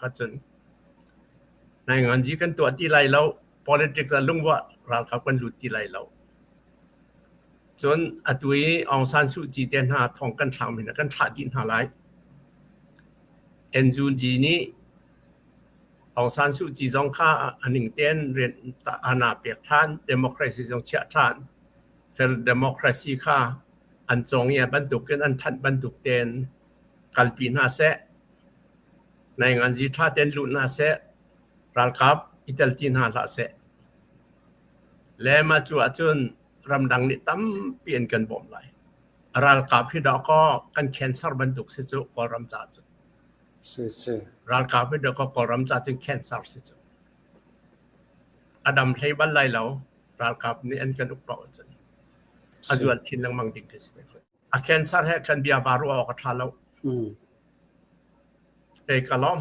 nak ahcun nainganzi kan tuah ti lai lo, politics ah lungruah ralkap kan lut ti lai lo. Cun atu i Aung San Suu Kyi te hna thong kan thlak mi hna kan thlah dih hna lai. NUG nih Aung San Suu Kyi zong kha a ning tein rian ana pek ṭhan, democracy zong chiah ṭhan. Fel democracy kha an cawngia bantukin an thanh bantuk tein kalpi hna seh. Nainganzi ṭha tein luh hna seh. Ralkap i tel ti hna hlah seh. Le mah cu ahcun ramdang nih tampi an kan bawmh lai. Ralkap hi dawkaw kan cancer bantuk si cu Kawlram caah cun. Si si. Ralkap hi dawkaw Kawlram caah cun cancer si cu. A dam hlei bal lai lo. Ralkap nih an kan uk paoh ahcun. A zual chin lengmang ding khi si te. A cancer he khan bia va ruah awk a ṭha lo. Ei ka lawm.